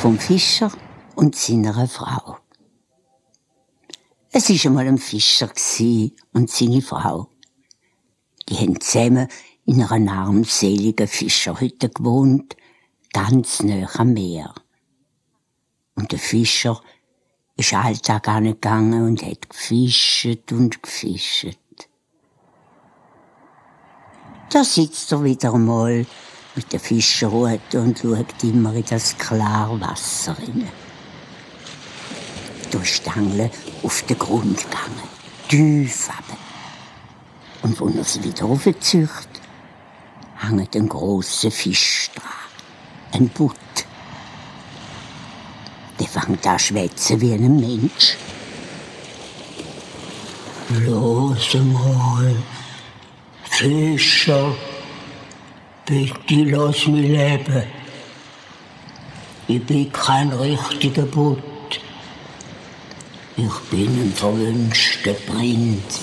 vom Fischer und seiner Frau. Es war einmal ein Fischer und seine Frau. Die haben zusammen in einer armseligen Fischerhütte gewohnt, ganz nahe am Meer. Und der Fischer ist Alltag angegangen und hat gefischt und gefischt. Da sitzt er wieder einmal mit der Fischerrute und schaut immer in das klare Wasser hinein. Da ist die Angel auf den Grund gegangen, tief runter. Und als er sie wieder raufzieht, hängt ein grosser Fisch dran, ein Butt. Der fängt an zu schwätzen wie ein Mensch. Los mal, Fischer, bitte lass mich leben. Ich bin kein richtiger Butt. Ich bin ein verwünschter Prinz.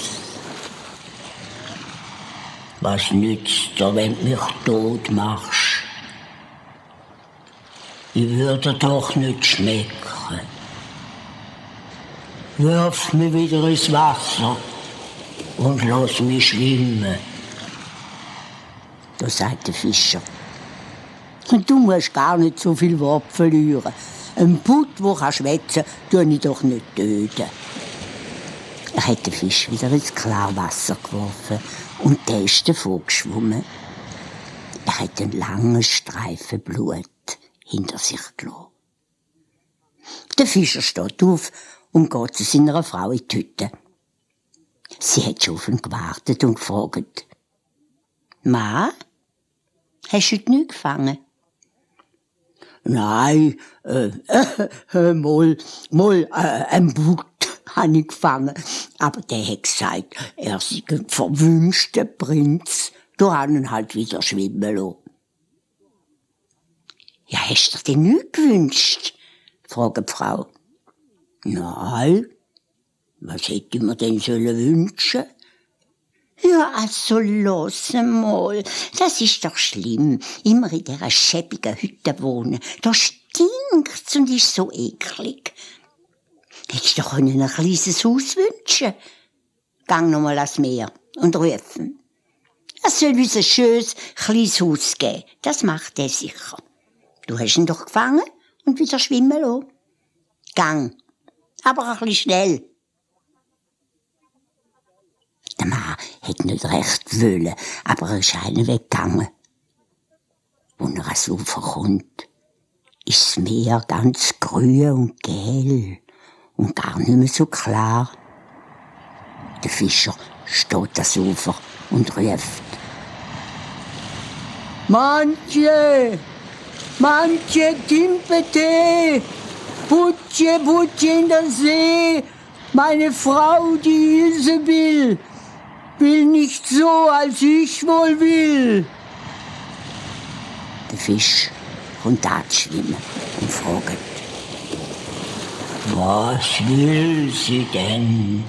Was nützt dir, wenn du mich tot machst? Ich würde doch nicht schmecken. Wirf mich wieder ins Wasser und lass mich schwimmen. Da sagt der Fischer. Und du musst gar nicht so viel Wort verlieren. Ein Butt, der schwätzen kann, tue ich doch nicht töten. Er hat den Fisch wieder ins Klarwasser geworfen und der ist davon geschwommen. Er hat einen langen Streifen Blut hinter sich gelassen. Der Fischer steht auf und geht zu seiner Frau in die Hütte. Sie hat schon auf ihn gewartet und gefragt: «Ma, hast du heute nichts gefangen?» «Nein, ein Butt habe ich gefangen. Aber der hat gesagt, er sei ein verwünschter Prinz. Da haben ihn halt wieder schwimmen lassen.» «Ja, hast du dir denn nichts gewünscht?» fragt die Frau. «Nein, was hätte ich mir denn wünschen sollen?» «Ja, also los mal, das ist doch schlimm, immer in dieser schäbigen Hütte wohnen. Da stinkt's und ist so eklig. Hättest du doch ein kleines Haus wünschen. Gang noch mal ans Meer und rufen. Es soll uns ein schönes kleines Haus geben, das macht er sicher. Du hast ihn doch gefangen und wieder schwimmen lassen. Gang, aber ein bisschen schnell.» Der Mann hätte nicht recht wollen, aber er ist einen weggegangen. Als er ans Ufer kommt, ist das Meer ganz grün und gel und gar nicht mehr so klar. Der Fischer steht ans Ufer und ruft: «Manche, Timpete, Butche in der See, meine Frau, die Isabel, will nicht so, als ich wohl will.» Der Fisch kommt anzuschwimmen und fragt: «Was will sie denn?»